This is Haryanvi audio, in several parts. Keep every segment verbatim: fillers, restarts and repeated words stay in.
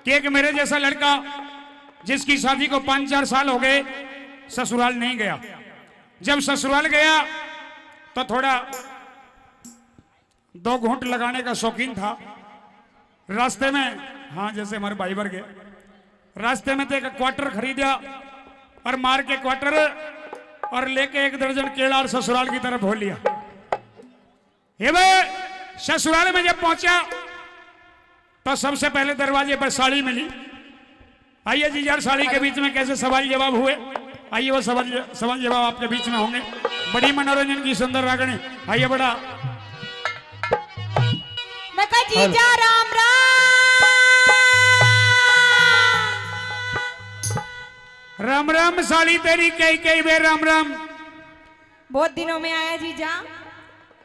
कि एक मेरे जैसा लड़का, जिसकी शादी को पाँच चार साल हो गए, ससुराल नहीं गया। जब ससुराल गया तो थोड़ा दो घूंट लगाने का शौकीन था। रास्ते में, हाँ, जैसे हमारे भाई वर्ग है, रास्ते में तो एक क्वार्टर खरीदा और मार के क्वार्टर और लेके एक दर्जन केला और ससुराल की तरफ हो लिया। ये भाई, ससुराल में जब पहुंचा तो सबसे पहले दरवाजे पर साली मिली। आइए जी यार, साली के बीच में कैसे सवाल जवाब हुए। आइए, वो सवाल, सवाल जवाब आपके बीच में होंगे। बड़ी मनोरंजन की सुंदर रागणी। आइए बड़ा। मैं कहा, जीजा, राम राम। राम राम साली तेरी, कई कई बे राम राम। बहुत दिनों में आया जीजा।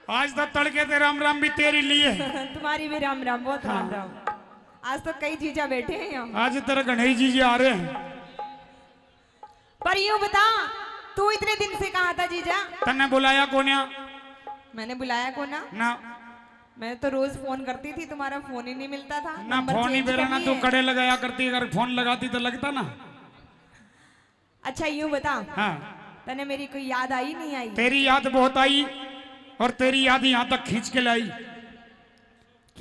आज तो तड़के ते राम राम भी तेरी लिए। तुम्हारी भी राम राम, बहुत राम राम। आज तो कई जीजा बैठे हैं यहाँ। आज तेरे घणे ही जीजे आ रहे हैं। पर यूं बता, तू इतने दिन से कहाँ था जीजा? तन्ने बुलाया कोन्या? मैंने बुलाया कोना। ना। मैं तो रोज फोन करती थी, तुम्हारा फोन ही नहीं मिलता था। ना, फोन ही मेरा ना, तू कड़े लगाया करती, अगर फोन लगाती तो लगता ना। अच्छा, यूं बता, हाँ। तने मेरी कोई याद आई, नहीं आई? तेरी याद बहुत आई, और तेरी याद यहाँ तक खींच के लाई।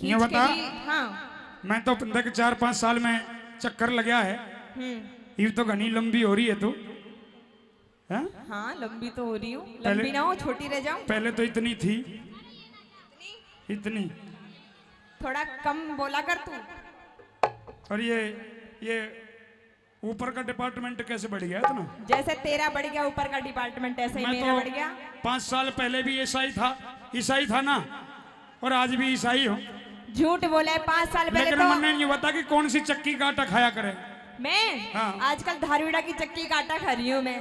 यूं बता, हाँ। मैं तो देख, चार पांच साल में चक्कर लग्या है। हम्म। ये तो घनी लंबी हो रही है तू, हैं? हाँ, लंबी तो हो रही हूँ। लंबी ना हो, छोटी रह जाऊं। पहले तो इतनी थी। इतनी। थोड़ा कम बोला कर तू। और ये, ये ऊपर का डिपार्टमेंट कैसे बढ़ गया इतना? जैसे तेरा बढ़ गया ऊपर का डिपार्टमेंट, ऐसे ही मेरा तो बढ़ गया। पांच साल पहले भी ईसाई था, ईसाई था ना, और आज भी ईसाई हूँ। झूठ बोला है, पांच साल पहले लेकिन तो मैंने नहीं पता कि कौन सी चक्की का आटा खाया करे। मैं? हाँ। आजकल धारूड़ा की चक्की का आटा खा रही हूँ मैं।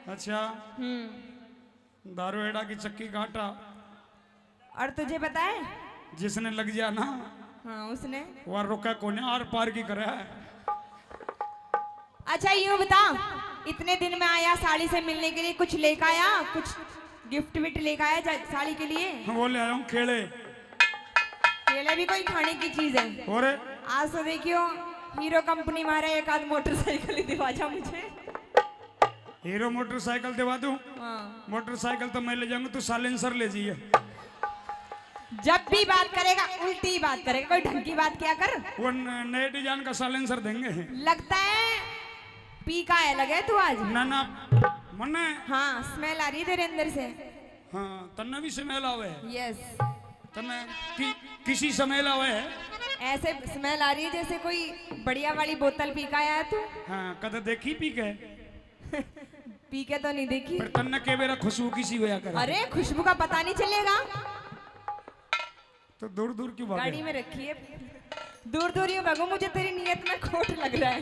अच्छा। हम्म। दारू एड़ा की चक्की का आटा। और तुझे पता है? जिसने लग गया ना, हाँ, उसने। वह रुका कोने, आर पार की करे। अच्छा, यूं बता, इतने दिन में आया, साली से मिलने के लिए कुछ लेकर आया, कुछ गिफ्ट विफ्ट लेकर आया जा-, साली के लिए? वो ले आया हूँ केले। केले भी कोई खाने की चीज है? और? आज तो देखियो, हीरो कंपनी मारे, एक आध मोटरसाइकिल ही दिवा जा मुझे। हीरो मोटरसाइकिल दिवा दूं? हाँ। मोटरसाइकिल तो मैं ले जाऊंगा, तू साइलेंसर ले जाइए। जब भी बात करेगा, उल्टी बात करेगा, कोई ढंग की बात क्या कर। वो न-, नए डिजाइन का साइलेंसर देंगे। लगता है पी का है लगे तू आज। ना, ना, मन्ने। हाँ, स्मेल आ रही है तेरे अंदर से। हाँ, तन्ने भी स्मेल आवे है। यस। तन्ने कि-, किसी स्मेल आवे है? ऐसे स्मेल आ रही है जैसे कोई बढ़िया वाली बोतल पी का आया तू। हाँ, कदे देखी पी के? पी के तो नहीं देखी। पर तन्ने के बेरा खुशबू किसी होया करे? अरे, खुशबू का पता नहीं चलेगा। तो दूर दूर क्यों भागे? गाड़ी में रखी है। दूर दूर यूं भागो, मुझे तेरी नीयत में खोट लग रहा है।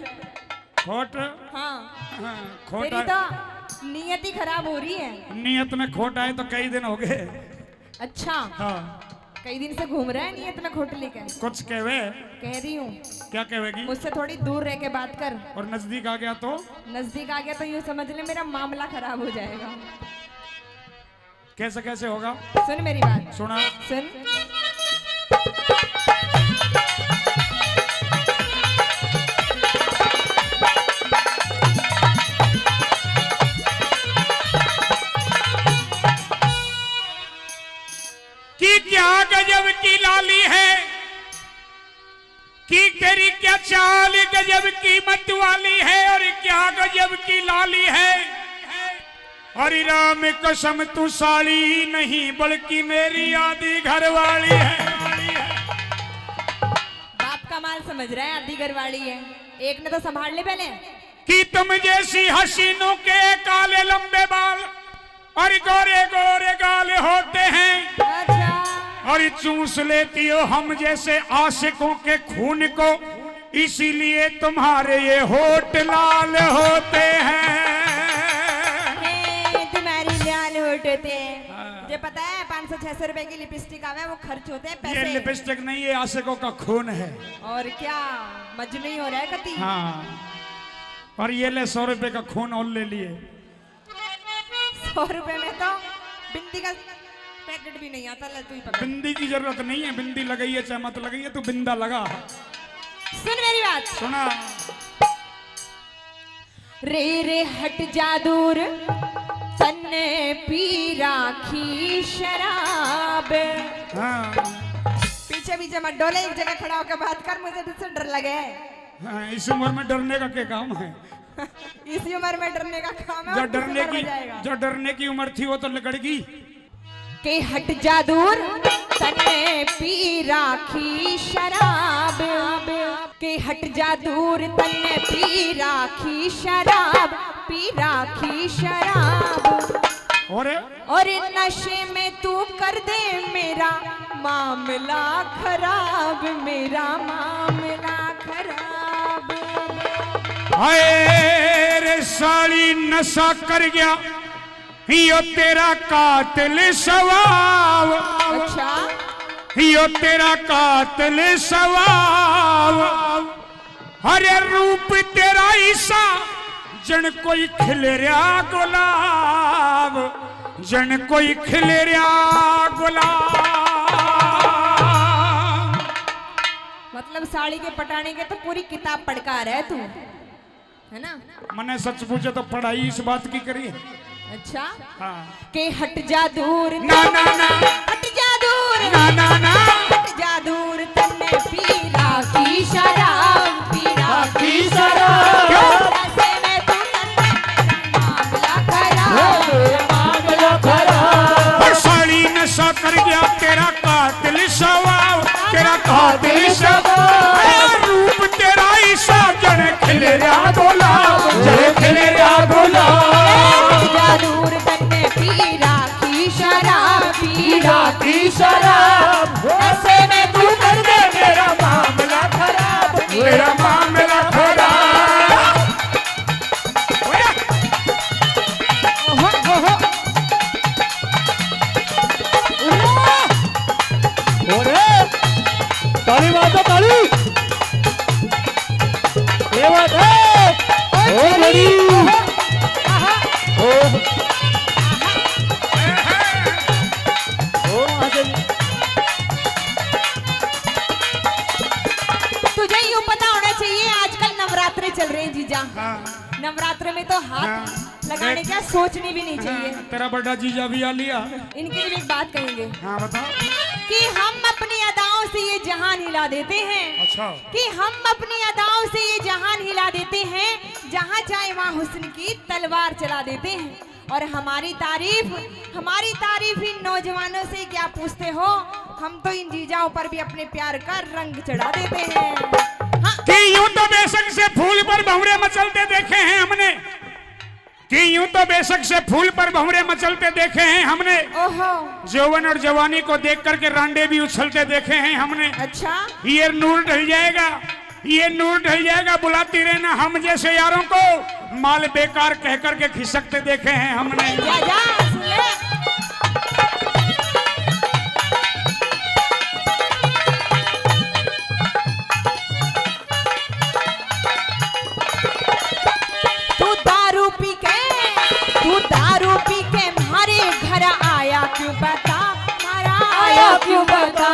खोट? हाँ। हाँ, खोट तेरी आ- तो नीयत ही खराब हो रही है। नीयत में खोट आए तो कई दिन हो गए। अच्छा। हाँ। कई दिन से घूम रहा है नीयत में खोट लेकर। कुछ कहवे? कह रही हूँ। क्या कहेगी? मुझसे थोड़ी दूर रह के बात कर। और नजदीक आ गया तो? नजदीक आ गया तो यूं समझ ले, मेरा मामला खराब हो जाएगा। कैसे, कैसे होगा? सुन मेरी बात। सुना। सुन। कि क्या गजब की लाली है, कि तेरी क्या चाल गजब की मत वाली है, और क्या गजब की लाली है। हरि राम कसम, तू साली ही नहीं, बल्कि मेरी आधी घरवाली है। बाप का माल समझ रहा है, आधी घरवाली है। एक ने तो संभाल ले पहले। कि तुम जैसी हसीनों के काले लंबे बाल और गोरे गोरे गाल होते हैं, अच्छा। और चूस लेती हो हम जैसे आशिकों के खून को, इसीलिए तुम्हारे ये होठ लाल होते हैं। हे, तुम्हारी लाल होठ होते हैं। हाँ। मुझे पता है, पाँच सौ छह सौ रुपए की लिपस्टिक आवे, वो खर्च होते हैं ये पैसे। लिपस्टिक नहीं, ये आशिकों का खून है। और क्या, मजनू ही हो रहा है कती। हाँ, और ये ले, सौ रुपए का खून और ले लिए। सौ रुपए में तो बिंदी का पैकेट भी नहीं आता। ले, तू ही पकड़। बिंदी की जरूरत नहीं है, बिंदी लगाइए चाहे मत लगाइए, तू बिंदा लगा। सुन मेरी बात। सुना। रे रे हट जा दूर, तन्ने पी राखी शराब। हाँ। पीछे पीछे मत डोले, एक जगह खड़ा होकर बात कर, मुझे तुझसे डर लगे। हाँ, इस उम्र में डरने का क्या काम है? इसी उम्र में डरने का काम है, जो और किसी डरने पर की हो जाएगा। जो डरने की उम्र थी, वो तो लकड़ गई। के हट जा दूर, तन्ने पी राखी शराब। के हट जा दूर, तन्ने पी राखी शराब, पी राखी शराब। और और नशे में तू कर दे मेरा मामला खराब, मेरा मामला खराब। हाय रे साली, नशा कर गया यो तेरा कातिल सवाब। अच्छा। यो तेरा कातिल सवाब। अरे रूप तेरा ईसा, जन कोई खिल रहा गुलाब, जन कोई खिल रहा गुलाब। मतलब साली के पटाने के तो पूरी किताब पढ़ कर आ रहा है तू, है ना? मने सच पूछे तो पढ़ाई इस बात की करी। अच्छा। हाँ। के हट जा दूर, ना, ना, ना। हट जा दूर, ना, ना, ना। हट जा दूर, तन्ने पी राखी शराब, पी राखी की शराब। ऐसे में तू तन्ने मेरा मामला खराब। मामला खराब। और साली नशा कर गया तेरा कातिल सवाब, तेरा कातिल सवाब। अरे रूप तेरा ईसा, जन खिल रहा गुलाब, जन खिल रहा गुलाब। हट जा दूर, तन्ने पी राखी शराब, पी पीरा की शराब, ऐसे में तू कर दे मेरा मामला खराब। मेरा मामला खराब। ओरे, ताली मार दो, ताली। ये बात है। ओ मेरी। ओ। ओ महाजन। तुझे यूं पता होना चाहिए, आजकल नवरात्रे चल रहे हैं जीजा। हाँ। नवरात्र में तो हाथ हाँ। लगाने देख। का सोचनी भी नहीं चाहिए। हाँ, तेरा बड़ा जीजा भी आ लिया। इनके लिए एक बात कहेंगे हाँ, बता। कि हम अपनी अदाओं से ये जहान हिला देते हैं, अच्छा। कि हम अपनी अदाओं से ये जहान हिला देते हैं, जहाँ जाए वहाँ हुस्न की तलवार चला देते हैं। और हमारी तारीफ, हमारी तारीफ इन नौजवानों से क्या पूछते हो, हम तो इन जीजाओं पर भी अपने प्यार का रंग चढ़ा देते हैं। हाँ। कि यूं तो बेशक से फूल पर भंवरे मचलते देखे हैं हमने, कि यूं तो बेशक से फूल पर भंवरे मचलते देखे हैं हमने, ओहो। जौवन और जवानी को देख करके रांडे भी उछलते देखे हैं हमने। अच्छा। ये नूर ढल जाएगा, ये नूर ढल जाएगा, बुलाती रहना हम जैसे यारों को, माल बेकार कह करके खिसकते देखे हैं हमने। जा, जा, सुन ले। तू दारू पी के, तू दारू पी के म्हारे घर आया क्यों बता, म्हारा आया क्यों बता।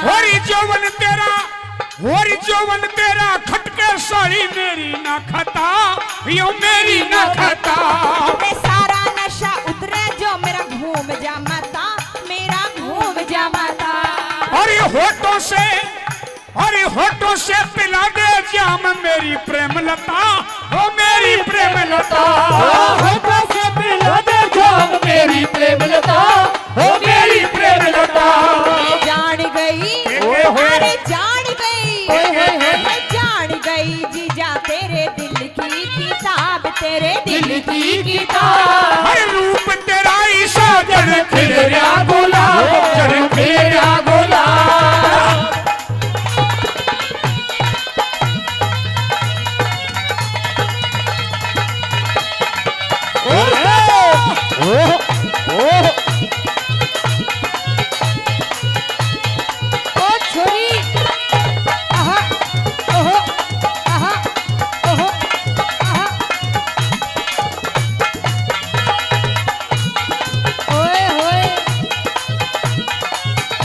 होरी जौवन तेरा, होरी जौवन तेरा खटके साली मेरी ना खता, यो मेरी ना खता। ये सारा नशा उतरे जो मेरा घूम जा माता, मेरा घूम जा माता। और ये होठों से, और ये होठों से पिला दे जाम मेरी प्रेम लता, ओ मेरी प्रेम लता। होठों से पिला दे जाम मेरी प्रेम लता, ओ मेरी प्रेम लता। मैं जान गई, ओए होए। अरे जान गई, ओए होए होए। मैं जान गई जीजा तेरे दिल की किताब, तेरे दिल की किताब। हर रूप तेरा ईसा जन खिल रहा गुलाब, जन खिल रहा गुलाब। ओ छोरी। आहा, ओहो, आहा, ओहो, आहा। ओए होए।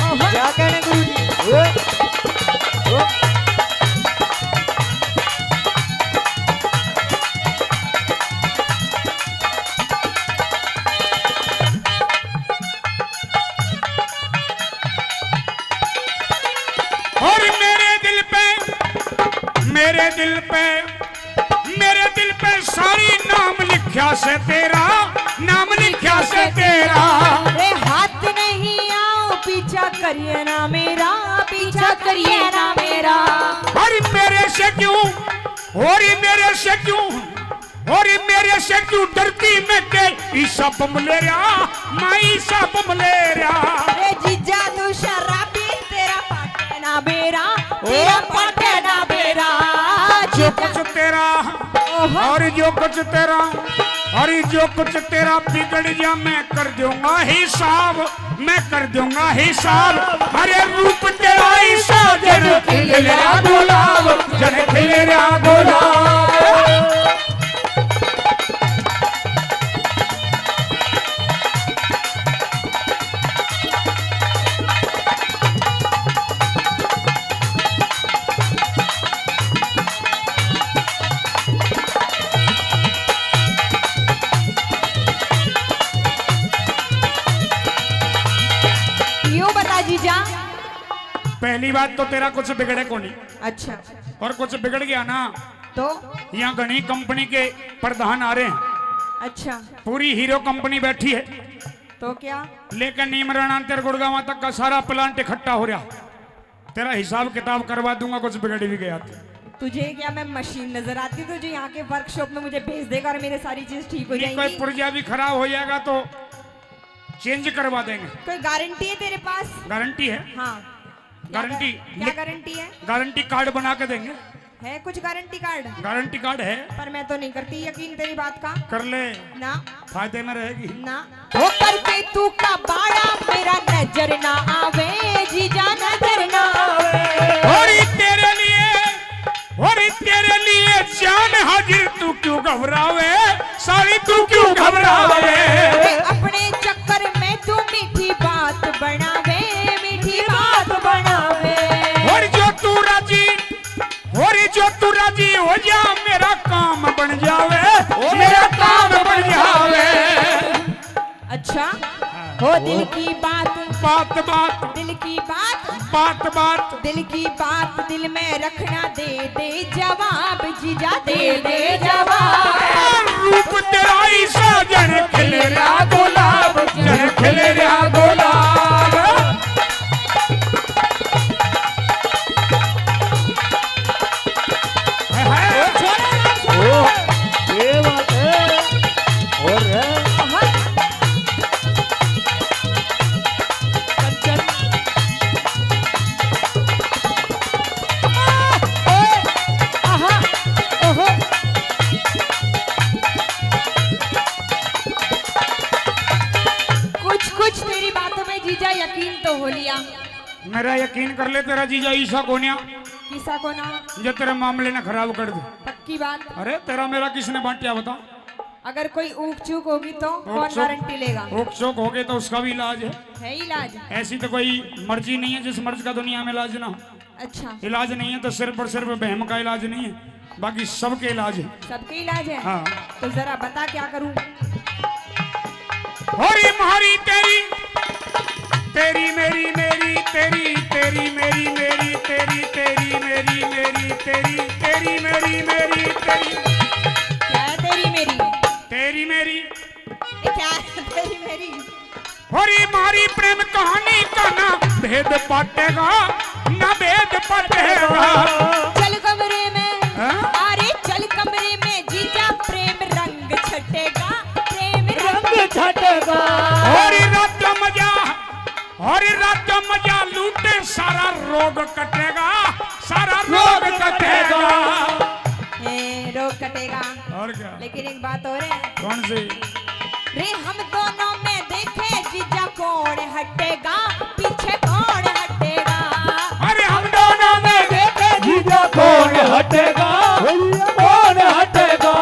ओहो, मेरे दिल पे, मेरे दिल पे सारी नाम लिख्या से तेरा, नाम लिख्या से तेरा। ए, हाथ नहीं आओ पीछा करिए ना मेरा, पीछा करिए ना मेरा। अरे मेरे से क्यों, अरे मेरे से क्यों, अरे मेरे से क्यों डरती मैं के ईसा बम ले रहा, मैं ईसा बम ले रहा। ए जीजा तू शराबी, तेरा पाटे ना बेरा, तेरा पाटे ना बेरा। जो जीजा। कुछ तेरा, ओहो। और जो कुछ तेरा, और जो कुछ तेरा बिगड़ गया, मैं कर दूंगा हिसाब, मैं कर दूंगा हिसाब। अरे रूप तेरा ईसा, जन खिल रहा गुलाब, जन खिल रहा गुलाब। यो बता जीजा। पहली बात तो तेरा कुछ बिगड़े कोनी। अच्छा। और कुछ बिगड़ गया ना तो? यहाँ घणी कंपनी के प्रधान आ रहे हैं। अच्छा। पूरी हीरो कंपनी बैठी है। तो क्या? लेकिन नीमराणा तेरे गुड़गावा तक का सारा प्लांट इकट्ठा हो रहा। तेरा हिसाब किताब करवा दूंगा, कुछ बिगड़ भी गया तो। तुझे क्या मैं मशीन नजर आती हूँ जो यहाँ के वर्कशॉप में मुझे भेज देगा और मेरे सारी चीज ठीक हो जाएंगी? कोई पुर्जा भी खराब हो जाएगा तो चेंज करवा देंगे। कोई गारंटी है तेरे पास? गारंटी है। हाँ। गारंटी। क्या गारंटी है? गारंटी कार्ड बना के देंगे। है कुछ गारंटी कार्ड? गारंटी कार्ड है। पर मैं तो नहीं करती यकीन तेरी बात का। कर ले। ना। फायदे में रहेगी। ना। ओ करके तू का बाड़ा मेरा नजर ना आवे, जीजा नजर ना आवे। और तेरे लिए, और तेरे लिए जान हाजिर, तू क्यों घबरावे, साली तू क्यों घबरावे? अपने चक्कर में तू मीठी बात बनावे, मीठी बात बनावे। और जो तू राजी, और जो तू राजी हो जा, मेरा काम बन जावे, मेरा काम बन जावे। अच्छा। हाँ। हो दिल की बात, बात, बात। दिल की बात, बात, बात। दिल की बात दिल में रखना, दे दे जवाब जीजा, दे दे जवाब। रूप तेरा ईसा जन खिल रहा गुलाब, जन खिल रहा गुलाब। हाय, हाय। ओ, ये बात है। और है। कंचन। आ, ओए, आहा, ओहो। कुछ कुछ तेरी बातों में जीजा यकीन तो हो लिया। मेरा यकीन कर ले, तेरा जीजा ईसा कोन्या। किसा को ना? जो तेरे मामले ने खराब कर दे। पक्की बात। अरे, तेरा मेरा किसने बांटिया बता? अगर कोई ऊक चूक होगी तो ऊक कौन चूक, गारंटी लेगा? ऊक चूक होगी तो उसका भी इलाज है। है इलाज? ऐसी तो कोई मर्जी नहीं है जिस मर्ज का दुनिया में इलाज ना हो। अच्छा। इलाज नहीं है तो सिर्फ और सिर्फ बहम का इलाज नहीं है, बाकी सबके इलाज है। सबके इलाज है? हाँ। तो जरा बता क्या करूं? होरी म्हारी तेरी, तेरी मेरी, मेरी तेरी, तेरी मेरी, मेरी तेरी, मेरी मेरी, तेरी, तेरी मेरी, मेरी तेरी। क्या है तेरी मेरी? तेरी मेरी। ये क्या है तेरी मेरी? होरी म्हारी प्रेम कहानी का ना भेद पाटेगा, ना भेद पाटेगा। चल कमरे में, हाँ? अरे चल कमरे में जीजा, प्रेम रंग छटेगा, प्रेम रंग छटेगा। होरी रात का मजा, होरी रात का मजा लूटे, सारा रोग कटेगा, सारा रोग रोग कटेगा। कटेगा। ए, रोग कटेगा। और क्या? लेकिन एक बात और है। कौन सी? रे हम दोनों में देखे जीजा कौन हटेगा, पीछे कौन हटेगा? अरे हम दोनों में देखे जीजा कौन हटेगा, कौन हटेगा?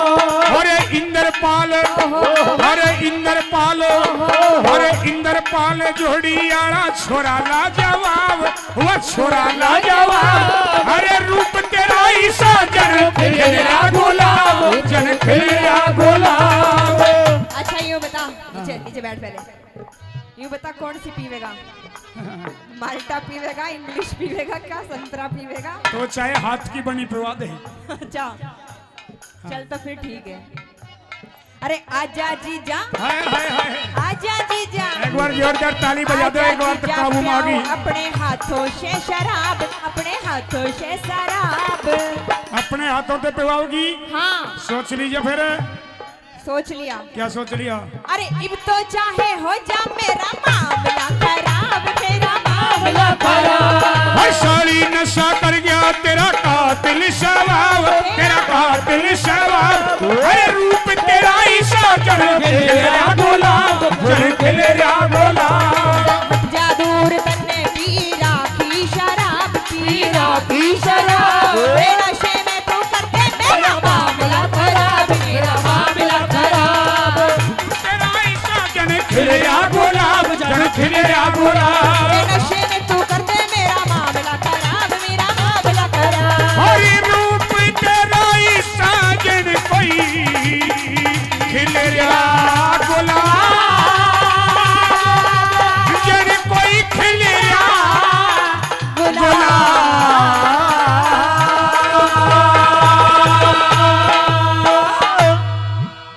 अरे इंद्रपाल, ओहो। अरे इंद्रपाल, ओहो। अरे इंद्रपाल जोड़ी आला छोरा लाजवाब। वो छोरा लाजवाब, अरे रूप तेरा ईसा जन खिल रहा गुलाब, जन खिल रहा गुलाब। अच्छा, यूं बता, नीचे, नीचे बैठ पहले। यूं बता, कौन सी पीवेगा? माल्टा पीवेगा, इंग्लिश पीवेगा, क्या संतरा पीवेगा? तो चाहे हाथ की बनी पिवा दे। अच्छा, चल तो फिर ठीक है। अरे आजा जीजा, हाय हाय हाय। आजा जीजा, एक बार जोरदार ताली बजा दो, आजा एक बार तो जीजा, काबू में आ गई। पियाओ अपने हाथों से शराब, अपने हाथों से शराब। अपने हाथों से पिवाओगी? हाँ, सोच लीजिए फिर। सोच लिया। क्या सोच लिया? अरे इब तो चाहे हो जा मेरा मामला खराब, मेरा मामला खराब। हर साली नशा कर गया तेरा कातिल शबाब, तेरा कातिल शबाब। हर रूप तेरा ईशा जन खिल रहा गुलाब, जन खिल रहा गुलाब। जा दूर तन्ने पी राखी शराब, पी राखी शराब। ए नशे में तू कर दे मेरा मामला खराब, मेरा मामला खराब। तेरा ईशा जन खिल रहा गुलाब, जन खिल रहा गुलाब। ए नशे